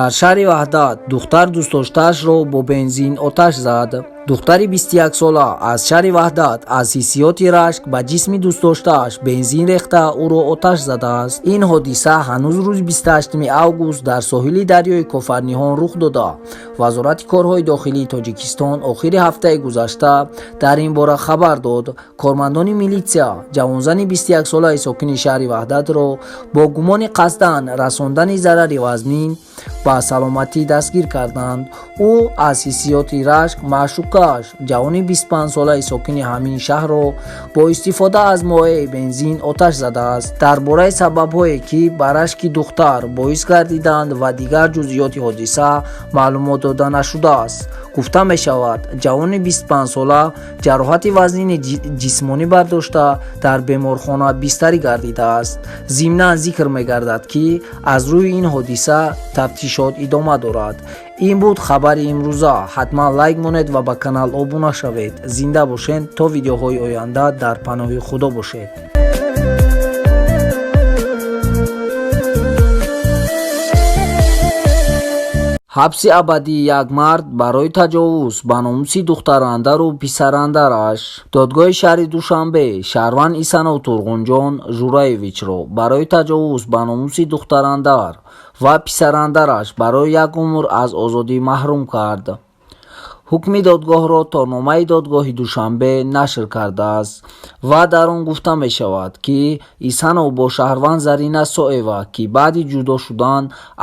Дар шаҳри Ваҳдат духтар дӯстдоштаашро бо бензин оташ зад. Духтари 21-сола аз шаҳри Ваҳдат аз ҳиссиёти рашк ба ҷисми дӯстдоштааш бензин рехта, ӯро оташ задааст. Ин ҳодиса ҳанӯз рӯзи 28 август дар соҳили дарёи Кофарниҳон рух дода. Вазорати корҳои дохилии Тоҷикистон охири ҳафтаи гузашта дар ин бора хабар дод. Кормандони милитсия ҷавонзани 21-солаи сокини шаҳри Ваҳдатро бо гумони қасдан расондани зарари вазнин ба саломатӣ дастгир карданд. Ӯ аз ҳиссиёти рашк маъшуқааш, ҷавони 25-солаи сокини ҳамин шаҳрро бо истифода аз моеи бензин оташ задааст. Дар бораи сабабҳое, ки ба рашки духтар боис гардиданд, ва дигар ҷузъиёти ҳодиса маълумот дода нашудааст. Гуфта мешавад, ҷавони 25-сола ҷароҳати вазнини ҷисмонӣ бардошта, дар беморхона бистарӣ гардидааст. Зимнан зикр мегардад, ки аз рӯи ин ҳодиса тафтишот идома дорад. Ин буд хабари имрӯза. Ҳатман лайк монед ва ба канал обуна шавед. Зинда бошед, то видеоҳои оянда дар паноҳи Худо бошед. Ҳабси абадии як мард барои таҷовуз ба номуси духтарандару писарандараш. Додгоҳи шаҳри Душанбе шаҳрванд Исанов Турғунҷон Жураевичро барои таҷовуз ба номуси духтарандар ва писарандараш барои як умр аз озодӣ маҳрум кард. Ҳукми додгоҳро торномаи додгоҳи Душанбе нашр кардааст ва дар он гуфта мешавад, ки Исанов бо шаҳрванд Зарина Соева, ки баъди ҷудо шудан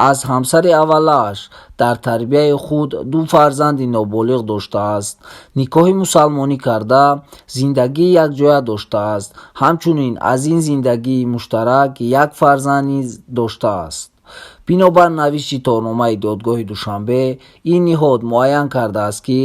аз ҳамсари аввалааш дар тарбияи худ ду фарзанди ноболиғ доштааст, никоҳи мусалмонӣ карда, зиндагии якҷоя доштааст. Ҳамчунин аз ин зиндагии муштарак як фарзанд низ доштааст. Бинобар навишти торномаи додгоҳи Душанбе, ин ниҳод муайян кардааст, ки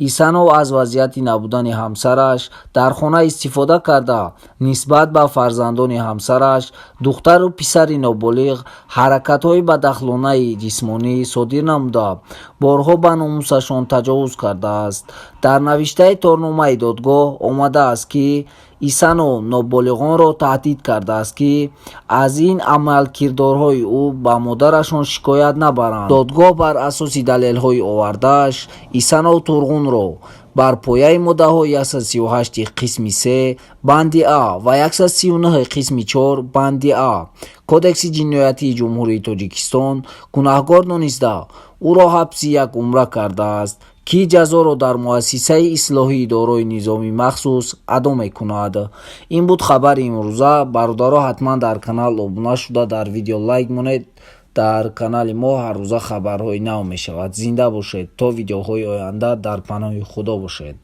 Исанов аз вазъияти набудани ҳамсараш дар хона истифода карда, нисбат ба фарзандони ҳамсараш, духтару писари ноболиғ, ҳаракатҳои бадахлонаи ҷисмонӣ содир намуда, борҳо ба номусашон таҷовуз кардааст. Дар навиштаи торномаи додгоҳ омадааст, ки Исанов ноболиғонро таҳдид кардааст, ки аз ин амалкирдорҳои ӯ ба модарашон шикоят набаранд. Додгоҳ бар асоси далелҳои овардааш Исанов Турғунро бар пояи моддаҳои 138 қисми 3 банди а ва 139 қисми 4 банди а Кодекси ҷиноятии Ҷумҳурии Тоҷикистон гунаҳкор дониста, ӯро ҳабси якумра кардааст, ки ҷазоро дар муассисаи ислоҳии дорои низоми махсус адо мекунад. Ин буд хабари имрӯза. Бародаро, ҳатман дар канал обуна шуда, дар видео лайк монед. Дар канали мо ҳаррӯза хабарҳои нав мешавад. Зинда бошед, то видеоҳои оянда дар паноҳи Худо бошед.